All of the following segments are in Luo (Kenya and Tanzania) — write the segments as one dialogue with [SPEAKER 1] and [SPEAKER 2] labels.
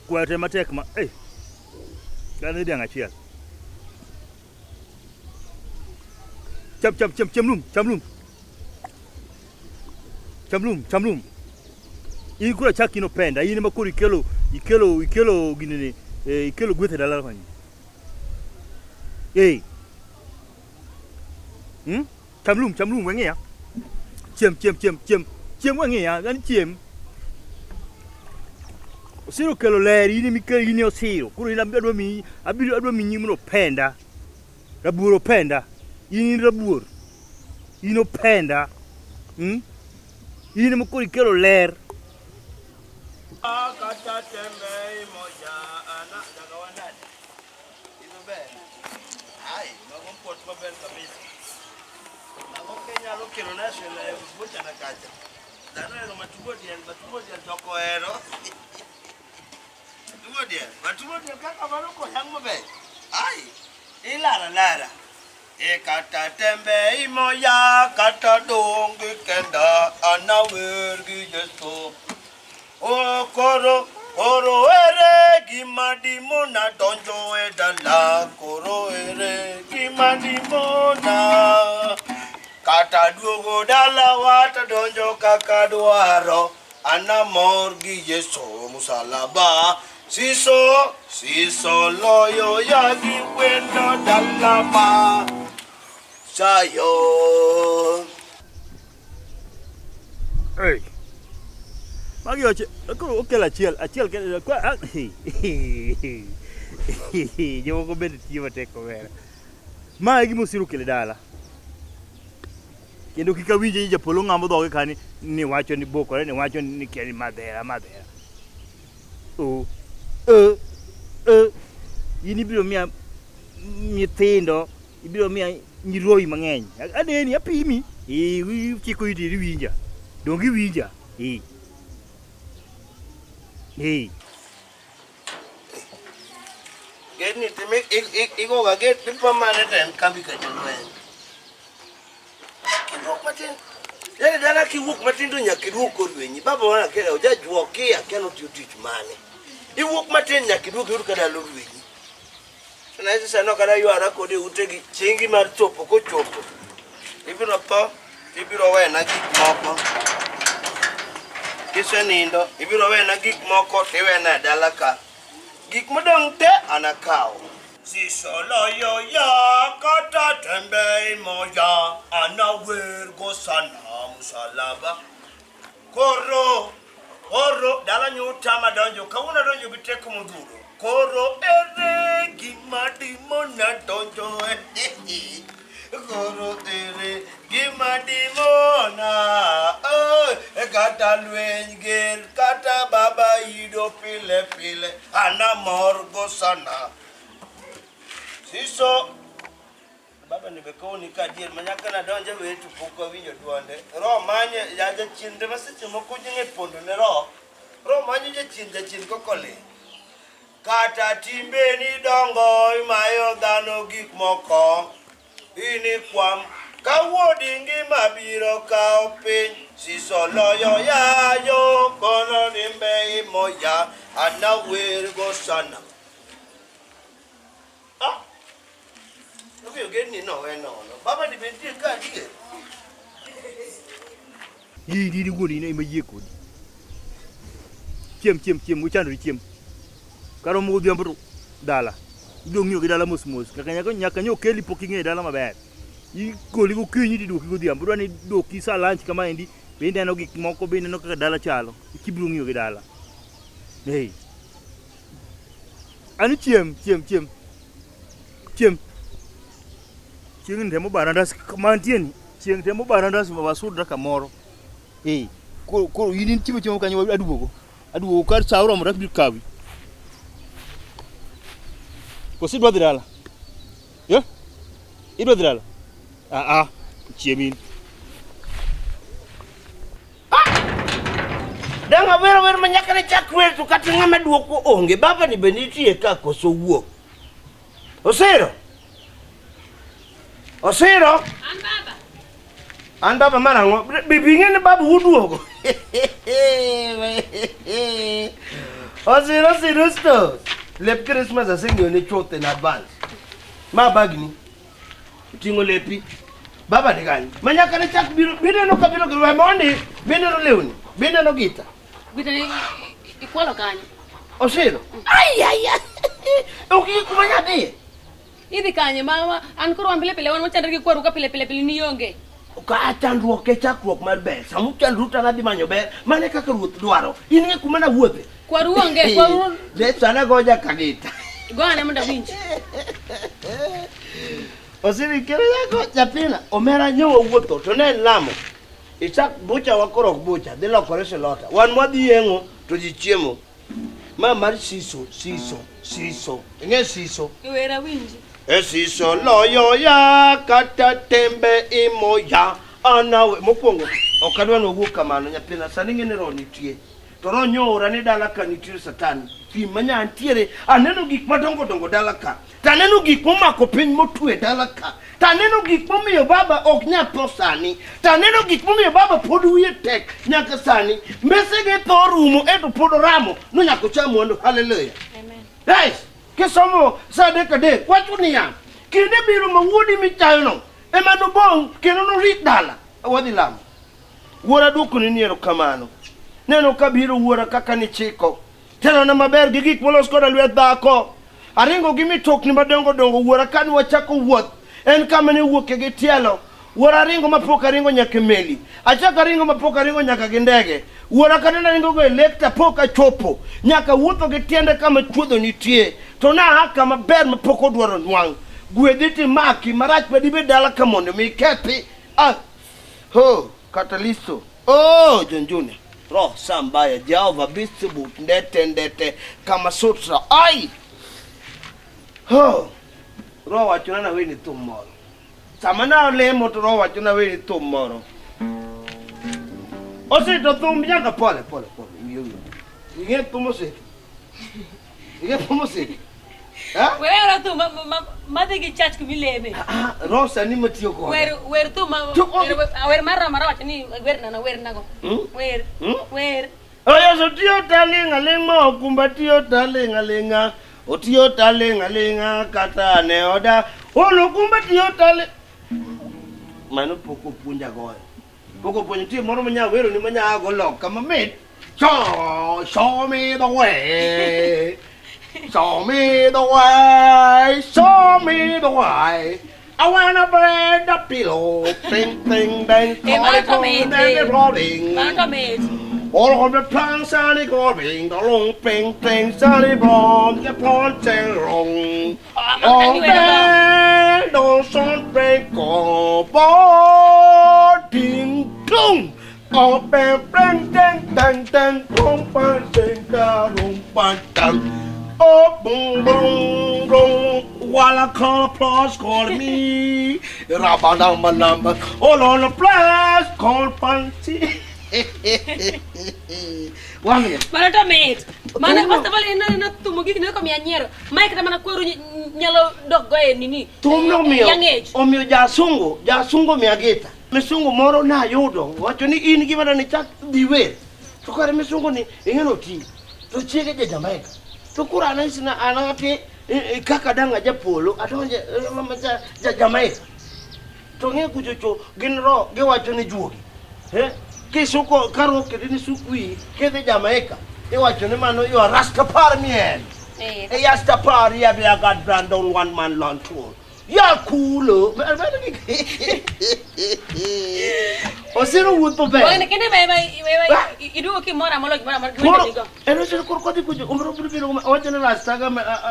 [SPEAKER 1] Kwayo te matek ma eh. Dhano dhiang' achiel. Cham cham cham cham lum, cham lum. Cham lum, cham lum. In koro achak in openda, in ema koro ikelo ikelo ikelo ginene, eh, ikelo gweth e dala kanyo. Eh. Hmm? Cham lum, cham lum, weng'iya. Chiem, chiem, chiem, chiem. Chiem weng'iya, an chiem. Osiro kelo ler, in ema ikelo, in e osiro. Koro in adwa miyi, abiro adwa miyi nying mondo openda. Rabuor openda. In in rabuor. In openda. Hmm? In ema koro ikelo ler.
[SPEAKER 2] Kata tembe moja ana daga wanade. Ino ber. Ai, mago pot maber kabisa. Mago kenyalo kelo na shela e bucha na kacha. Dhano ohero matugo diel, matugo diel to ok ohero. Matugo diel, matugo diel kaka mano koyang' maber. Ai, ilara lara. E kata tembe imoya, kata donge kenda, anawer gi Yesu. O koro, koro ere gima dimona donjo e dala, koro ere gima dimona. Kata duogo dalawa to donjo kaka dwaro, anamor gi Yesu musalaba. Siso, siso loyo ya gi wendo dalawa. Sayo.
[SPEAKER 1] Hey. Magi oche, koro okel achiel, achiel kende kwa ah, jomoko bende tiyo matek omera. Ma e gima osiro kele dala. Kendo kik awinje ni japolo ng'amo dhoge kani ni wacho ni bokore ni wacho ni kia ni madhera madhera. O e e in ibiro miya nyithindo ibiro miya nyiroyi mang'eny. Aneni apimi. Eh, ichiko iti iwinja. Donge iwinja? Eh. Eh.
[SPEAKER 2] Gate ni time igoga gate ni pamane to en kambi ka jolweny. Kiwuok matin. Yaani dala kiwuok matin to nyaka iduog korwenyi. Baba wana kera ojajuoki akia notiyo tich mane. Iwuok matin nyaka iduog iyud ka dala orwenyi. Naweza sano kata ywara kode utegi chiengi mar chopo kochopo. Ibiro tho, ibiro wena gik moko. Kisenindo, ibiro wena gik moko tiwena e dala ka. Gik modong' te anakaw. Sisoloyo ya kata tembe moja anawer go sana musalaba. Koro koro dala nyuta madonjo kawuono adonjo gi teko modhuro. Koro ere gima dimona donjo e Koro ere gima dimona oh, kata lweny ger kata baba yudo pile pile anamor go sana. Siso Baba ni be koni ka adier ma nyaka nadonje wer to pok awinjo duonde. Roho manye ya jachien de ma seche moko jing'e pondo ne roho. Roho manyo jachien jachien koko ling'. Kata timbeni dongo imayo dhano gik moko. Inikwam ka wuodi ngima biro kawo piny. Siso loyo yayo kono nimbe imoya anawer go sana. Ah! Omiyo geni nowe nono. Baba ni be nitie ka adier?
[SPEAKER 1] In in iwuon in ema yie kodi. Chiem chiem chiem uchandori chiem. Kar romo godhiambo to dala. Ibiro ng'iyo gi dala mos mos. Kaka nyaka nyaka nyo keli pok ing'eyo dala maber. Igoli gokinyi tiduoki godhiambo. Idwa ni duoki sa lunch kama endi be ineno gik moko be ineno kaka dala chalo. Kibiro ng'iyo gi dala. Hey. Ani chiem, chiem, chiem. Chiem. Chieng' ni temo barandas mantie ni. Chieng' temo barandas ma wasudra kamoro. Eh, koro koro in in chiemo chiemo kanyo aduogo. Aduogo kar sa oromo rak biro kawi. Koso idwa dhi dala? Eh? Idwa dhi dala? Ah ah, chiem in.
[SPEAKER 2] Dang' awero wer ma nyaka ne chak wer to kata ng'ama duoko onge. Baba ni be nitie ka koso wuok. Osiro. Osiro.
[SPEAKER 3] An baba.
[SPEAKER 2] An baba mar ang'o? Bibi ing'e ni babu uduogo. Osiro sirustos. Lep Christmas aseng'iewo ne chuth in advance. Ma bagni. Oting'o lepi. Baba ni kanye? Ma nyaka ne chak biro, bineno ka biro gi we mondi, bineno lewni, bineno gita.
[SPEAKER 3] Gita ni ikwalo kanyo.
[SPEAKER 2] Osiro. Ai ai ai. Ok kuma nyadhiye.
[SPEAKER 3] Idhi kanye ma an koro wan pile pile wan wachandre gi kwaru ka pile pile pile ni onge.
[SPEAKER 2] Ka chandruok e chakruok mar ber. Sama uchandru to an adhi manyo ber. Mano e kaka ruoth dwaro. In ng'e kuma nawuothe.
[SPEAKER 3] Kwaru onge, kwaru
[SPEAKER 2] Le sana goja kagita.
[SPEAKER 3] go ane mondo awinj.
[SPEAKER 2] Osiri kero yako nyathina omera nyo wawuotho to ne en lamo. Ichak bucha wa koro ok bucha dhi lokore silota. Wan mwadhi yeng'o to ji chiemo. Ma mar siso, siso, siso. Ing'e siso?
[SPEAKER 3] Wer awinji.
[SPEAKER 2] E siso loyo ya kata tembe imoya anawe. Mokwongo ok adwa ni wawuo kamano nyathina sani ing'e ni roho nitie. To roho nyoora ni dala ka nitie satan. Thim manya ntiere aneno gik madongo dongo dala ka. To aneno gik momako piny motwe dala ka. To aneno gik momiyo baba ok nyal tho sani. To aneno gik momiyo baba pod wiye tek nyaka sani. Mbesege tho rumo ento pod oramo no nyaka ocham mwandu. Haleluya.
[SPEAKER 3] Amen.
[SPEAKER 2] Guys, kisomo sa 3 3 wacho niya, kinde biro ma wuodi michayono ema nobong' kendo norit dala. Wadhi lamo. Wuora duokoni ni erokamano. Neno ka biro wuora kaka nichiko. Telona maber gi gik molos koda lwet dhako. Aringo gi mitokni madongo dongo wuora kane wachako wuoth. En kama ne wuoke gi tielo. Wuora aringo mapok aringo nyaka e meli. Achako aringo mapok aringo nyaka gi ndege. Wuora kane naringo go e lek to pok achopo. Nyaka wuotho gi tiende kama chuodho nitie. To naa kama ber mapok odwaro nwang'. Gwedhi timaki marach madibed dala ka mondo mi ikethi. Ah, ho, Katalisto. Oh, Jonjune. Roho sambaya, Jehova Bisibut, ndete ndete, Kama Sutra. Ai! Ho! Roho wachona na weni thum moro. Sama na lemo to roho wachona weni thum moro. Osito thum nyaka pole pole pole. Wiyo wiyo. Ing'e thum osito. Ing'e thum osito. Ha?
[SPEAKER 3] Wera thum madhi gi church kumileme.
[SPEAKER 2] Ah, roho sani matiyo kode.
[SPEAKER 3] Wer wer thum ma
[SPEAKER 2] To-
[SPEAKER 3] wer mar rama wacho ni wer nana wer nago.
[SPEAKER 2] Hmm?
[SPEAKER 3] Wer.
[SPEAKER 2] Hmm?
[SPEAKER 3] Wer.
[SPEAKER 2] Oyeso tiyo taling' aling' ma okumba tiyo taling' aling'a otiyo taling' aling'a kata ne oda olo okumba tiyo taling' mano pok opuonja goyo pok opuonjo nitie moro manya wero ni manya go loka mamit show me the way show me the way show me the way I wanna bread a pillow ting ting ding
[SPEAKER 3] Eh, mano to mit, eh.
[SPEAKER 2] rolling
[SPEAKER 3] Mano to mit.
[SPEAKER 2] All of the plans are the going, the long ping ping sally blonde, the blonde and wrong.
[SPEAKER 3] Ah, mano
[SPEAKER 2] All
[SPEAKER 3] to giwero go.
[SPEAKER 2] the son break all ding dong. All bang bang dang dang dang dong bang ding da dong bang dang. Oh boom boom boom. While I call applause, call me. Rabba lamba lamba. All on the place, call panty. Wang'e.
[SPEAKER 3] Mano to mit. Mano
[SPEAKER 2] Thumno.
[SPEAKER 3] first of all ineno thumo gik ne komiya nyiero. Mae kata mana kweru nyalo dok go e nini.
[SPEAKER 2] Thumno omiyo
[SPEAKER 3] Young age.
[SPEAKER 2] omiyo jasungu jasungu omiya gita. Misungu moro nayudo wacho ni in gima dani chak dhi wer. To kare misungu ni ing'e noti. To chiege ja Jamaica. To koro an asina an ati kaka dang' aja polo adonje mama ja, ja Jamaica. To ng'e kuchocho gin ro giwacho ni juogi. Eh? Kisuko karo kedi ni suk wiyi kidhi Jamaica iwacho ni mano you are Rastafari man.
[SPEAKER 3] Eh,
[SPEAKER 2] Hey, Rastafari, yeah, I got brand on one man land tour. Ya kulo. Osiro wuotho ber.
[SPEAKER 3] Wang'ni kende ma ema ema iduogo kimora molo gimoro amora gi
[SPEAKER 2] Koro
[SPEAKER 3] wendeni go.
[SPEAKER 2] en osiro koro kodhi kucho omro biro biro owacho ni rasta ga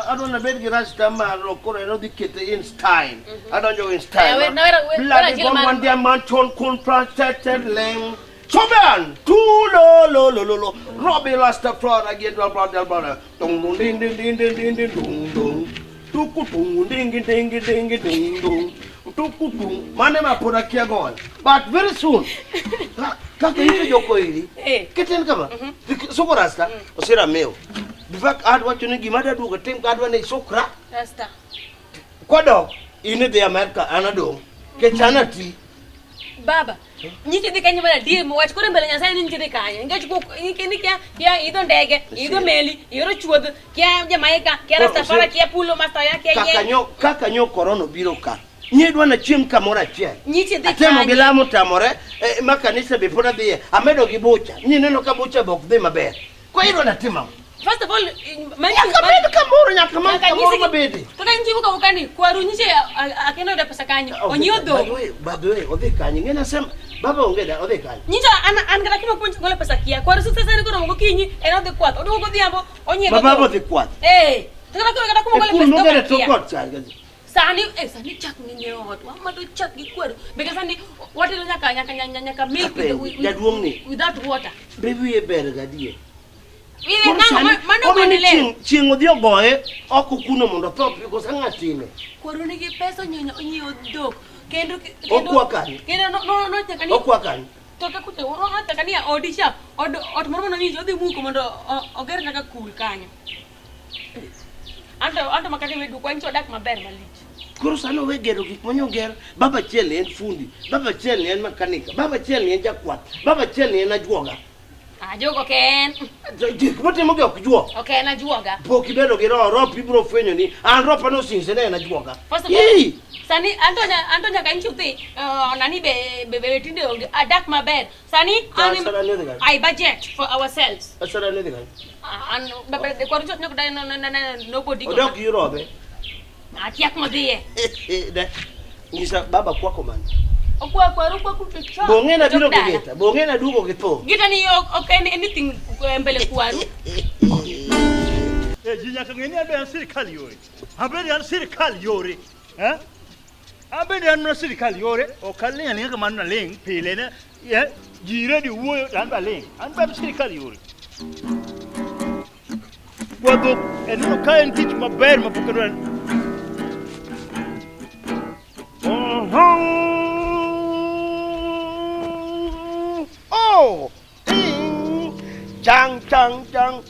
[SPEAKER 2] adwa nabed gi rasta malo koro en odhi kete in style. Adonjo in style.
[SPEAKER 3] Eh, wer
[SPEAKER 2] Bloody
[SPEAKER 3] achiel
[SPEAKER 2] one
[SPEAKER 3] mar-
[SPEAKER 2] one dia man chon kun protected leng. Soban tu lo lo lo lo lo. Robbie Rastafari get blah blah blah blah. Dong dong ding ding ding ding ding ding dong dong. Tuku tung ding ding ding ding ding dong. Tuku tung. Mane ma pod akia goyo. But very soon. Kaka ito joko iri.
[SPEAKER 3] Eh.
[SPEAKER 2] Kiten kama. Suko rasta. Osira mew. In fact, adwacho ni gima adwa duogo tim ka adwa ni isukra.
[SPEAKER 3] Rasta.
[SPEAKER 2] Kwadok, in idhi Amerka, an adong'. Kech an ati.
[SPEAKER 3] Baba, nyiche dhi kanye mana adier wach koro mbele Nyasaye ni nyiche dhi kanye. Nikech ni kia kia idho ndege, idho meli, ioro chuodho, kia Jamaica, kia Rastafari, kia Pulo Master ya kia
[SPEAKER 2] Kaka
[SPEAKER 3] yien.
[SPEAKER 2] nyo kaka nyo korona obiro ka. Nyidwa na chiem kamoro achiel.
[SPEAKER 3] Nyiche dhi
[SPEAKER 2] Atemo gi
[SPEAKER 3] kanye.
[SPEAKER 2] lamo tamore, ma kanisa be pod adhiye. Amedo gi bucha. Nyineno ka bucha be ok dhi maber. Ko idwa na timo ang'o?
[SPEAKER 3] First of all,
[SPEAKER 2] Nyaka bed kamoro, nyaka man kamoro mabede.
[SPEAKER 3] Kaka nyiche wuok awuoka ni kwaru nyiche akendo yudo pesa kanyo. Onyiewo dhok.
[SPEAKER 2] By the way, odhi kanye? Ng'e nasema baba onge da, odhi kanye?
[SPEAKER 3] Nyicha an kata kima puonj golo pesa kia. Kwaru sasa sasa koro gokinyi en odhi kwath. Oduogo godhiambo onyiedho.
[SPEAKER 2] Ma baba
[SPEAKER 3] dhok.
[SPEAKER 2] odhi kwath.
[SPEAKER 3] Eh. To kata kuma
[SPEAKER 2] E
[SPEAKER 3] golo
[SPEAKER 2] kul
[SPEAKER 3] pesa dhok
[SPEAKER 2] mogere tok
[SPEAKER 3] akia.
[SPEAKER 2] ot cha.
[SPEAKER 3] Sani sani chak ng'eny e ot. Wamadho chak gi kweru. Because sani watedo nyaka milk
[SPEAKER 2] Apenji, jaduong' ni.
[SPEAKER 3] without water.
[SPEAKER 2] Be wiye ber gadier.
[SPEAKER 3] Wiye
[SPEAKER 2] Koro
[SPEAKER 3] nang'o
[SPEAKER 2] sani,
[SPEAKER 3] mano
[SPEAKER 2] koro ni
[SPEAKER 3] gwene ler.
[SPEAKER 2] chieng' odhi ogoye oko kuno mondo otho piyo koso ang'o time?
[SPEAKER 3] Kwaru nigi pesa onyiewo dhok. Kendo
[SPEAKER 2] Okwa kanye?
[SPEAKER 3] Kendo no nyaka ni
[SPEAKER 2] Okwa kanye?
[SPEAKER 3] to ka kucho no nyaka ni odi cha od ot moro mano winjo odhi muko mondo oger nyaka kul kanyo. Anto makati wedu kwa ncho dak maber malich.
[SPEAKER 2] Koro sani owe gero gik manyo ger. Baba achiel ni en fundi, baba achiel ni en makanika, baba achiel ni en jakwath, baba achiel ni en ajuoga.
[SPEAKER 3] Ajuoga ok en.
[SPEAKER 2] Gik motimo gi ok juok.
[SPEAKER 3] Ok en ajuoga.
[SPEAKER 2] Pok ibedo gi roho, roho ibiro fwenyo ni an roho pano osingse ne en ajuoga.
[SPEAKER 3] First of all, sani anto nyaka nchi uthi nani be tinde onge adak maber. Sani an
[SPEAKER 2] Sara ni odhi kanye?
[SPEAKER 3] I budget for ourselves.
[SPEAKER 2] Asara ni odhi kanye?
[SPEAKER 3] An be kwaru chot nyok dai no no no nobody.
[SPEAKER 2] Odok Europe.
[SPEAKER 3] Akia kuma dhiye.
[SPEAKER 2] De. Nyisa baba kwako mano.
[SPEAKER 3] Okwa kwaru kwa kucho cha.
[SPEAKER 2] Bong'e na biro gi gita, bong'e na duogo gi thum.
[SPEAKER 3] Gita ni ok en anything mbele kwaru.
[SPEAKER 1] Ji nyaka ng'e ni an be an sirikal yore. An bende an sirikal yore. Eh? An bende an mana sirikal yore. Ok aling' aling'a kamano naling' pile ne. Ji redio wuoyo to an be aling'. An be an sirikal yore. Kwa dhok en ka en tich maber ma pok adwa.
[SPEAKER 2] Oh! Chang, chang, chang.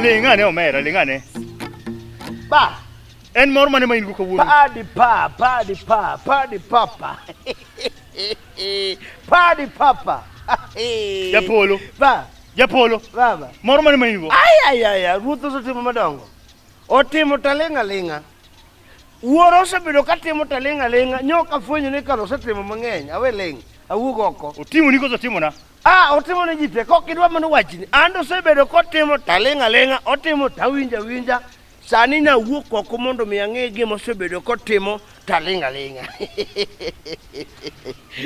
[SPEAKER 1] Ling'ane omera, ling'ane.
[SPEAKER 2] Ba.
[SPEAKER 1] En mor mane ma in go kawuono?
[SPEAKER 2] Padi pa, padi pa, padi papa. Padi papa.
[SPEAKER 1] Japolo.
[SPEAKER 2] Ba.
[SPEAKER 1] Japolo.
[SPEAKER 2] Baba.
[SPEAKER 1] Mor mane ma in go?
[SPEAKER 2] Ay ay ay, ay, ruoth osetimo madongo. Otimo taling' aling'a. Wuoro osebedo katimo taling' aling'a, nyoka afwenyo ni kar osetimo mang'eny, awe ling', awuog oko.
[SPEAKER 1] Otimo ni koso otimona?
[SPEAKER 2] Ah, otimo ne ji te, kok idwa mondo wachni. An osebedo kotimo taling' aling'a, otimo tawinjo awinja. Sani nawuok oko mondo mi ang'e gima osebedo kotimo taling' aling'a.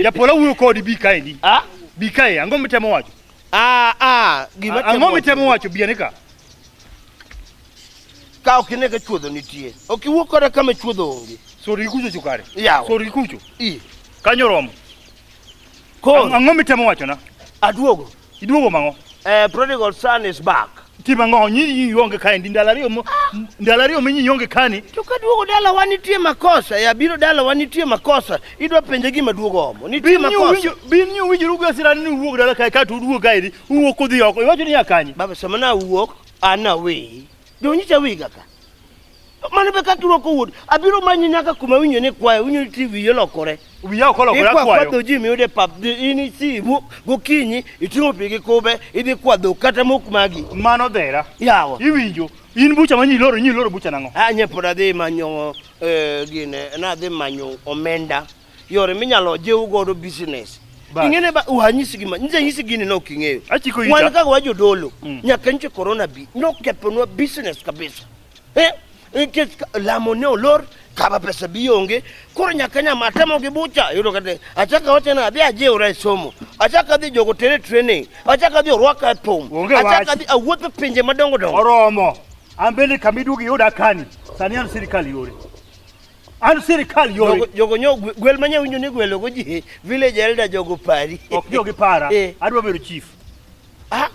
[SPEAKER 1] Japolo awuoyo kodi bi kaendi.
[SPEAKER 2] Ah?
[SPEAKER 1] Bi kae, ang'o mitemo wacho?
[SPEAKER 2] Ah, ah, gima
[SPEAKER 1] Ang'o mitemo wacho bi ane ka?
[SPEAKER 2] Ka ok ine ka chuodho nitie. Ok iwuok koda kama chuodho onge.
[SPEAKER 1] Sor gi kucho chukare.
[SPEAKER 2] Yawa.
[SPEAKER 1] Sor gi kucho.
[SPEAKER 2] I.
[SPEAKER 1] Kanyo romo.
[SPEAKER 2] Koro.
[SPEAKER 1] Ang'o mitemo wacho na?
[SPEAKER 2] Aduogo.
[SPEAKER 1] Iduogo mang'o?
[SPEAKER 2] Prodigal son is back.
[SPEAKER 1] Timo ang'o? Nyinyi ionge kaendi ndalo ariyo mo ndalo ariyo minyi ionge kani.
[SPEAKER 2] To kaduogo dalawa nitie makosa, ya biro dalawa nitie makosa. Idwa penje gima duogo omo. Nitie makosa.
[SPEAKER 1] Bin ni uwinjoru gi asira ni uwuok dala kae kato uduogo kaendi uwuok udhi oko. Iwacho ni ya kanye?
[SPEAKER 2] Baba sama nawuok an aweyi. Donyicha wiga ka. Mano be kaka irwako wuod. Abiro manyi nyaka kuma winjo ni kwayo, winjo ni ti wiyi olokore.
[SPEAKER 1] Wiya ok olokore
[SPEAKER 2] Ikwa
[SPEAKER 1] akwayo.
[SPEAKER 2] kwadho ji miyude pap, in isi gokinyi iting'o pi gi kube, idhi kwadho kata mok magi.
[SPEAKER 1] Mano dhera.
[SPEAKER 2] Yawa.
[SPEAKER 1] Iwinjo. In bucha ma nyiloro, nyiloro bucha nang'o?
[SPEAKER 2] Anye pod adhi manyo gine, nadhi manyo omenda. Yore minyalo jiw godo business. Ing'ene ba wanyisi gima, nyicha nyisi gini nok ing'eyo.
[SPEAKER 1] Achiko ita.
[SPEAKER 2] Wan kaka wajodolo, nyaka nyicha corona bi, nokethonwa business kabisa. Nikech lamo ne olor, kaba pesa bi onge, koro nyaka nyama atemo gi bucha, yudo kata achaka wacho ni adhi ajiwra e somo, achaka adhi jogo tere training, achaka adhi orwaka e thum, achaka adhi awuotho pinje madongo dongo.
[SPEAKER 1] Oromo. An bende kama iduogo iyuda kani, sani an sirikal yore. An sirikal yore.
[SPEAKER 2] Jogo nyo gwel manya winjo ni gwelo go ji, village elder jogo pari.
[SPEAKER 1] Ok jogi para, adwa bedo chief.
[SPEAKER 2] Ah,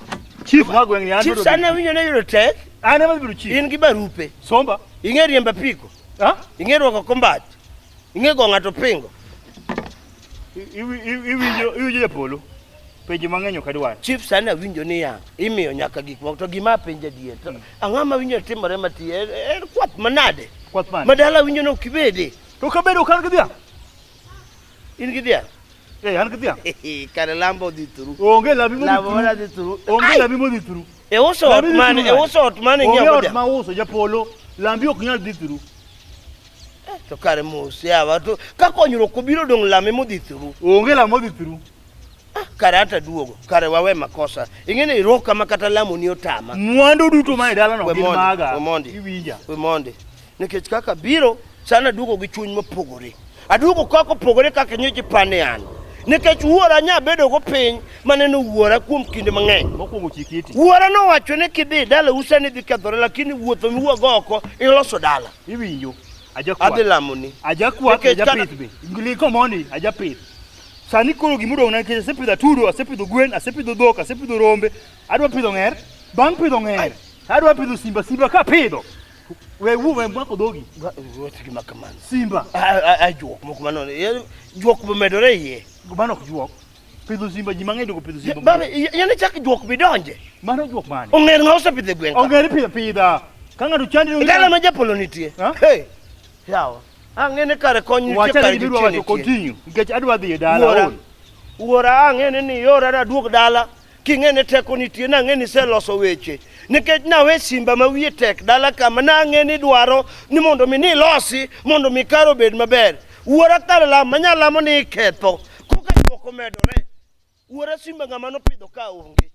[SPEAKER 1] chief ma gweng' ni an
[SPEAKER 2] Chief sana winjo ne yudo tek.
[SPEAKER 1] An ema bedo chief.
[SPEAKER 2] In gi barupe.
[SPEAKER 1] Somba.
[SPEAKER 2] Ing'e riembo apiko.
[SPEAKER 1] Ah?
[SPEAKER 2] Ing'e rwako kombat. Ing'e go ng'ato pingo.
[SPEAKER 1] Iwinjo iwinjo japolo. Penjo mang'eny ok adwar.
[SPEAKER 2] Chief sani awinjo niya, imiyo nyaka gik moko to gima apenjo adier. To ang'o ma winjo timore mati en en kwath manade?
[SPEAKER 1] Kwath mane?
[SPEAKER 2] Ma dala awinjo ni ok ibede.
[SPEAKER 1] To kabedo ok an gi dhiang'.
[SPEAKER 2] In gi dhiang'?
[SPEAKER 1] Eh, an gi dhiang'.
[SPEAKER 2] Kare lambo odhi thuru.
[SPEAKER 1] Onge lambi modhi
[SPEAKER 2] Lambo
[SPEAKER 1] thuru.
[SPEAKER 2] mana dhi thuru.
[SPEAKER 1] Onge lambi modhi thuru.
[SPEAKER 2] E uso ot
[SPEAKER 1] Lambi dhi
[SPEAKER 2] mane?
[SPEAKER 1] thuru
[SPEAKER 2] E
[SPEAKER 1] nade?
[SPEAKER 2] uso ot mane
[SPEAKER 1] Onge
[SPEAKER 2] ing'iewo
[SPEAKER 1] ot
[SPEAKER 2] dhiang'?
[SPEAKER 1] ma uso japolo. Lambi ok nyal dhi thuru.
[SPEAKER 2] To kare mos yawa to ka konyruok obiro dong' lame modhi thuru.
[SPEAKER 1] Onge lam modhi thuru.
[SPEAKER 2] Kare ata duogo, kare wawe makosa. Ing'e ni iroka ma kata lamo ni otama.
[SPEAKER 1] Mwandu duto ma e dalano
[SPEAKER 2] We
[SPEAKER 1] gin
[SPEAKER 2] mondi,
[SPEAKER 1] maga.
[SPEAKER 2] we mondi.
[SPEAKER 1] Iwinja.
[SPEAKER 2] We mondi. Nikech kaka biro, sana aduogo gi chuny mopogore. Aduogo kaka opogore kaka nyocha ipane an. Nikech wuora nya bedo go piny maneno wuora kuom kinde mang'eny.
[SPEAKER 1] Mokwongo chik iti.
[SPEAKER 2] Wuora nowacho ni kidhi dala usa ni dhi kethore lakini wuotho miwuog oko iloso dala.
[SPEAKER 1] Iwinjo. Ajakwath.
[SPEAKER 2] Adhi lamoni.
[SPEAKER 1] Ajakwath,
[SPEAKER 2] Nikech kata-
[SPEAKER 1] ajapith be. Liko mondi, ajapith. Sani koro gimodong' na nikech asepidho atudo, asepidho gwen, asepidho dhok, asepidho rombe, adwa pidho ng'er. Bang' pidho ng'er, adwa pidho simba, simba kapidho. We wuo we mako dhogi.
[SPEAKER 2] Wach gima kamano.
[SPEAKER 1] Simba.
[SPEAKER 2] A juok moko manono. Juok bomedore iye.
[SPEAKER 1] Mano ok juok. Pidho simba ji mang'eny dongo pidho simba.
[SPEAKER 2] Baba, yane chak juok bidonje.
[SPEAKER 1] Mano juok mane?
[SPEAKER 2] Ong'er ng'a osepidho e gweng' ka.
[SPEAKER 1] Ong'er pidho pidha. Ka ng'ato chandi
[SPEAKER 2] E dala ma japolo nitie.
[SPEAKER 1] Ha?
[SPEAKER 2] Hey. Yawa. Ang'e ni kare kony nitie
[SPEAKER 1] Wacha
[SPEAKER 2] kare
[SPEAKER 1] ni gibiro
[SPEAKER 2] jachien
[SPEAKER 1] wacho
[SPEAKER 2] nitie.
[SPEAKER 1] continue nikech adwa dhi e dala.
[SPEAKER 2] Wuora.
[SPEAKER 1] ol.
[SPEAKER 2] Wuora ang'e ni niora aduog dala. King'e ni teko nitie nang'e ni iseloso weche. Nikech nawe simba ma wiye tek dala kama nang'e ni dwaro ni mondo mi nilosi mondo mi kar obed maber. Wuora kar lam manya lamo ni iketho. Koka juok omedore. Wuora simba ng'ama nopidho ka onge.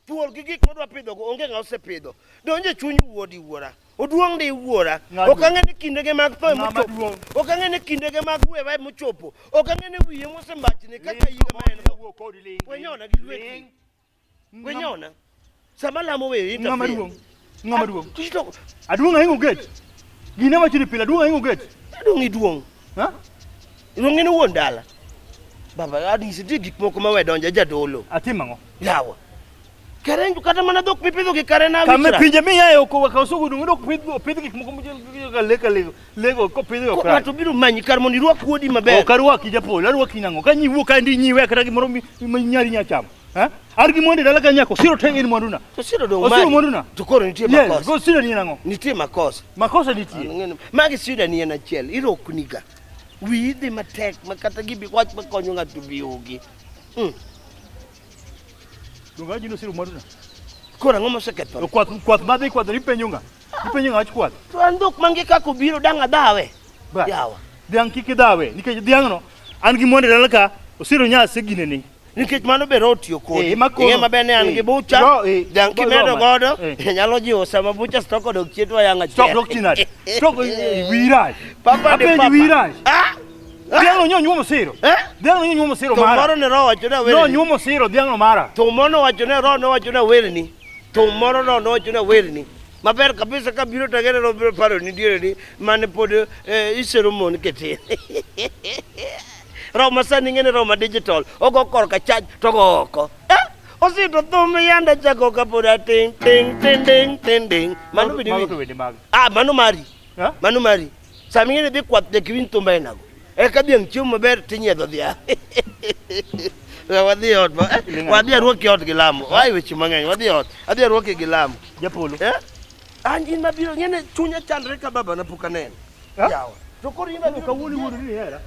[SPEAKER 2] Thuol gi gik modwa pidhogo onge ng'a osepidho. Donjo e chuny wuodi wuora. Oduong' di wuora.
[SPEAKER 1] Ng'a
[SPEAKER 2] Ok ang'e ni kindege mag tho
[SPEAKER 1] Ng'ama
[SPEAKER 2] emochopo.
[SPEAKER 1] duong'.
[SPEAKER 2] Ok ang'e ni kindege mag wewa emochopo. Ok ang'e ni wiye mosembachni kaka higa ma en go.
[SPEAKER 1] Wuo kodi ling'.
[SPEAKER 2] Wenyona gi lweti.
[SPEAKER 1] Ling'.
[SPEAKER 2] Wenyona. Sama lamo we
[SPEAKER 1] Ng'ama
[SPEAKER 2] interfere.
[SPEAKER 1] duong'. Ng'ama duong'.
[SPEAKER 2] Tito,
[SPEAKER 1] Aduong' ahingo gate. Gine wacho ni pile aduong' ahingo gate.
[SPEAKER 2] Aduong' iduong'.
[SPEAKER 1] Ha?
[SPEAKER 2] Iduong' in wuon dala. Baba, anyisi nitie gik moko ma we donjo jadolo.
[SPEAKER 1] Atim ang'o?
[SPEAKER 2] Yawa. Kare kata mana dhok mipidho gi kare na
[SPEAKER 1] Kama
[SPEAKER 2] wich rach.
[SPEAKER 1] pinje miaye ok ka osugu dong' dok pidh pidh gik moko mojel ka le ka lego lego kopidh ok rach.
[SPEAKER 2] Ng'ato biro manyi kar mondo irwak wuodi maber.
[SPEAKER 1] Ok arwaki japolo, arwaki nang'o? Ka nyiwuok ka ndi nyiwe kata gimoro ma nyari nya chamo. Ha? An gi mwandu e dala ka nyako siro te gin mwanduna.
[SPEAKER 2] To siro dong'
[SPEAKER 1] Osiro
[SPEAKER 2] mari.
[SPEAKER 1] mwanduna.
[SPEAKER 2] To koro nitie
[SPEAKER 1] Yes,
[SPEAKER 2] makosa.
[SPEAKER 1] go siro ni nang'o?
[SPEAKER 2] Nitie makosa.
[SPEAKER 1] Makosa nitie.
[SPEAKER 2] Ang'e ni- Magi shida ni en achiel, irokniga. Wiyi dhi matek ma kata gibi wach makonyo ng'ato bi onge.
[SPEAKER 1] Donge ajino siro mwanduna.
[SPEAKER 2] Koro ang'o mosekethore?
[SPEAKER 1] To kwath kwath madhi kwath ipenjo ng'a? Ipenjo ng'a wach kwath?
[SPEAKER 2] To an dhok mangi kaka obiro dang' adhawe.
[SPEAKER 1] Ba.
[SPEAKER 2] Yawa.
[SPEAKER 1] Dhiang' kik idhawe nikech dhiang'no an gi mwandu e dala ka osiro nya aseginene.
[SPEAKER 2] Nikech mano be roho tiyo kodi.
[SPEAKER 1] Eh, ma koro-
[SPEAKER 2] Ing'e maber ni an
[SPEAKER 1] eh,
[SPEAKER 2] gi bucha.
[SPEAKER 1] ro- eh,
[SPEAKER 2] Dhiang'
[SPEAKER 1] bo-
[SPEAKER 2] kimedo
[SPEAKER 1] ro-
[SPEAKER 2] godo,
[SPEAKER 1] eh.
[SPEAKER 2] nyalo jiwo sama bucha stok odok chien to wayang' achiel.
[SPEAKER 1] Stop dok chinade. Stop wiyi rach.
[SPEAKER 2] Papa de
[SPEAKER 1] Apenji
[SPEAKER 2] papa.
[SPEAKER 1] wiyi rach.
[SPEAKER 2] Ah!
[SPEAKER 1] Dhiang'no nyo nyuomo siro.
[SPEAKER 2] Eh?
[SPEAKER 1] Dhiang'no nyo nyuomo siro
[SPEAKER 2] To moro
[SPEAKER 1] mara.
[SPEAKER 2] ne roho wacho ni
[SPEAKER 1] No
[SPEAKER 2] awerni.
[SPEAKER 1] nyuomo siro dhiang'no mara.
[SPEAKER 2] Thum moro nowacho ne roho nowacho ni awerni. Thum moro roho nowacho ni awerni. Maber kabisa ka biro to ang'e ni roho biro paro ni diere ni mane pod eh, isero mon kitin. Roho ma sani ing'e ni roho ma digital ogo korka charge to ogo oko. Eh? Osito thum yanda chako kapod atin ting ting ting ting ting. Mano bende
[SPEAKER 1] Mago to
[SPEAKER 2] iwinjo.
[SPEAKER 1] wende mag.
[SPEAKER 2] Ah, mano mari.
[SPEAKER 1] Ha?
[SPEAKER 2] Mano mari. Sama ing'e ni dhi kwath nyaka iwinj thum ainago. Eka dhiang' chiemo maber tinyiedho dhiang'. We wadhi e ot ma, eh, wadhi arwaki ot gi lamo. Ai weche mang'eny, wadhi e ot. Adhi arwaki gi lamo.
[SPEAKER 1] Japolo.
[SPEAKER 2] Eh? An in mabiro ng'ene chunya chandre ka baba na pok aneno.
[SPEAKER 1] Ha?
[SPEAKER 2] Yawa. To koro in mabiro
[SPEAKER 1] Kawuono iwuondo ni ihera.